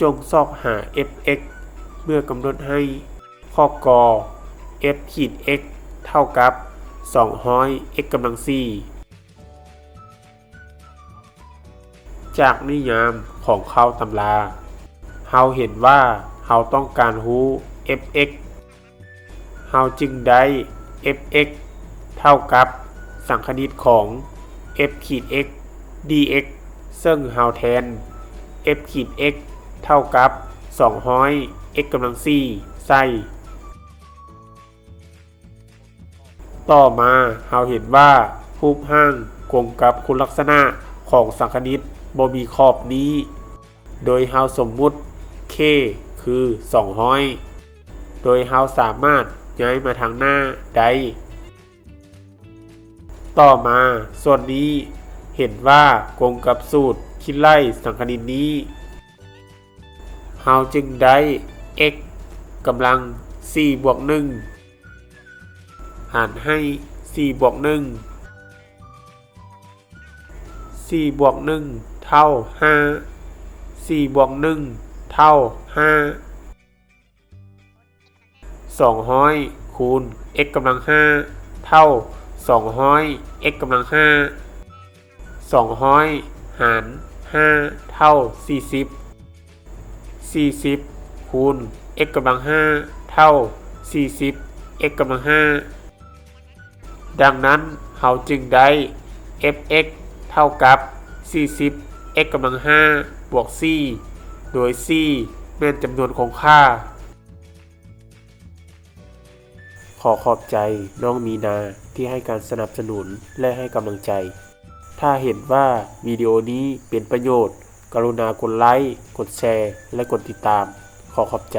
ຈົ່ງຊອກຫາ f(x)ເມື່ອກຳນົດໃຫ້ ຂໍ້ ກ f ຂີດ x ເທົ່າກັບ ສອງຮ້ອຍ x ກຳລັງສີ່ ຈາກນິຍາມຂອງເຄົ້າຕຳລາ ເຮົາເຫັນວ່າເຮົາຕ້ອງການຮູ້ f(x). ເຮົາຈຶ່ງໄດ້ f(x) ເທົ່າກັບສັງຄະນິດຂອງ f ຂີດ x dx ເຊິ່ງເຮົາແທນ f ຂີດ x ເທົ່າກັບ ສອງຮ້ອຍ x ກຳລັງສີ່ໃສ່. ຕໍ່ມາເຮົາເຫັນວ່າຮູບຮ່າງກົງກັບຄຸນລັກສະນະຂອງສັງຄະນິດບໍ່ມີຂອບນີ້ ໂດຍເຮົາສົມມຸດ k ຄື ສອງຮ້ອຍ ໂດຍເຮົາສາມາດຍ້າຍມາທາງໜ້າໄດ້. ຕໍ່ມາສ່ວນນີ້ເຫັນວ່າກົງກັບສູດຄິດໄລ່ສັງຄະນິດນີ້ ເຮົາຈຶ່ງໄດ້ x ກຳລັງສີ່ບວກໜຶ່ງ ຫານໃຫ້ສີ່ບວກໜຶ່ງ ສີ່ບວກໜຶ່ງເທົ່າຫ້າ ສີ່ບວກໜຶ່ງເທົ່າຫ້າ ສອງຮ້ອຍຄູນ x ກຳລັງຫ້າເທົ່າ ສອງຮ້ອຍ x ກຳລັງຫ້າ ສອງຮ້ອຍຫານຫ້າເທົ່າ ສີ່ສິບ ສີ່ສິບຄູນ x ກຳລັງຫ້າເທົ່າ ສີ່ສິບ x ກຳລັງຫ້າ ດັ່ງນັ້ນເຮົາຈຶ່ງໄດ້ f(x) ເທົ່າກັບ ສີ່ສິບ x ກຳລັງຫ້າບວກສີ່ ໂດຍສີ່ແມ່ນຈຳນວນຄົງຄ່າ. ຂໍຂອບໃຈນ້ອງມີນາທີ່ໃຫ້ການສະໜັບສະໜູນ ແລະ ໃຫ້ກຳລັງໃຈ. ຖ້າເຫັນວ່າວິດີໂອນີ້ເປັນປະໂຫຍດ, ກະລຸນາກົດໄລ, ກົດແຊ ແລະ ກົດຕິດຕາມ. ຂໍຂອບໃຈ.